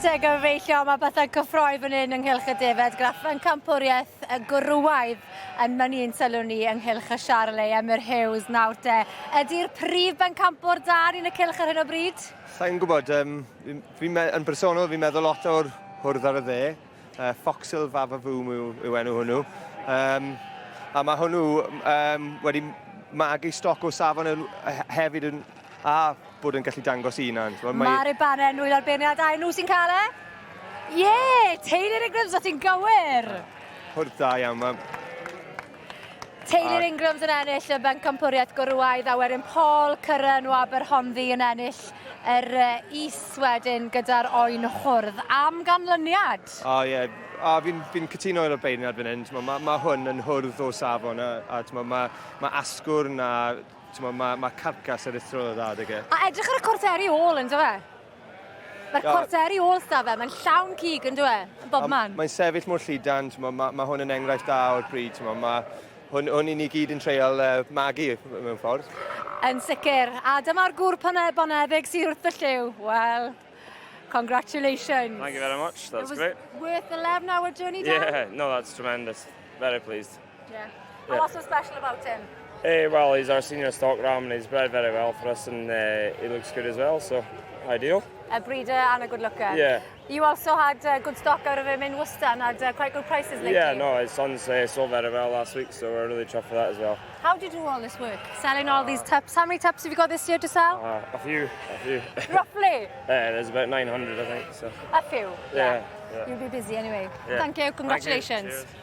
te gyfeillion, mae pethau cyffroi fan hyn ynghylch y defaid gyda phencampwriaeth y gwrywaidd yn mewn un sylw ni ynghylch y Charolais Emyr Hughes nawr te. Ydy'r prif bencampwr da ni'n y cylch ar hyn o bryd? Sa'n gwybod, fi yn bersonol fi'n meddwl lot o'r hwrdd ar y dde. Foxhill Vavavoom yw, yw enw hwnnw. A mae hwnnw wedi magu stoc o safon yn, hefyd yn, a bod yn gallu dangos i hunan. Mae... Mae'r Ibanau yn nwylo'r beirniad, a nhw sy'n cael e? Ie, yeah, Taylor Ingrams, o ti'n gywir! Hwrdd da iawn. Mae... Taylor Ingrams yn ennill y bencampwriaeth gwrywaidd a wedyn Paul Curran o Aberhonddu yn ennill yr is wedyn gyda'r oen hwrdd. Am ganlyniad! O ie, yeah. A fi'n fi cytuno i'r beirniad fan hyn. Mae ma hwn yn hwrdd o safon a, a mae ma asgwrn a T'mo' ma' ma' carcas aruthrol o dda 'dag e. A edrych ar y cwarteri ôl on'd yw e? Ma'r cwarteri ôl s'da fe, mae'n llawn cig on'd yw e? Yn bob man. Mae'n sefyll mor lludan, t'mo' ma' ma' hwn yn enghraifft da o'r bryd, t'mo' ma' hwn hwn 'yn ni gyd yn treial magu mewn ffordd. Yn sicr. A dyma'r gŵr boneddig sydd wrth y llyw. Wel, congratulations. Thank you very much. That's great. Worth the 11 hour journey down? Yeah, no, that's tremendous. Very pleased. Yeah. And what's so special about him? Hey, well, he's our senior stock ram and he's bred very well for us and he looks good as well, so ideal. A breeder and a good looker. Yeah. You also had good stock out of him in Worcester and had quite good prices lately. Yeah, no, his sons sold very well last week, so we're really chuffed for that as well. How do you do all this work? Selling all these tups. How many tups have you got this year to sell? A few, a few. Roughly? There's about 900, I think. So. A few? Yeah. Yeah. You'll be busy anyway. Yeah. Thank you, congratulations. Thank you.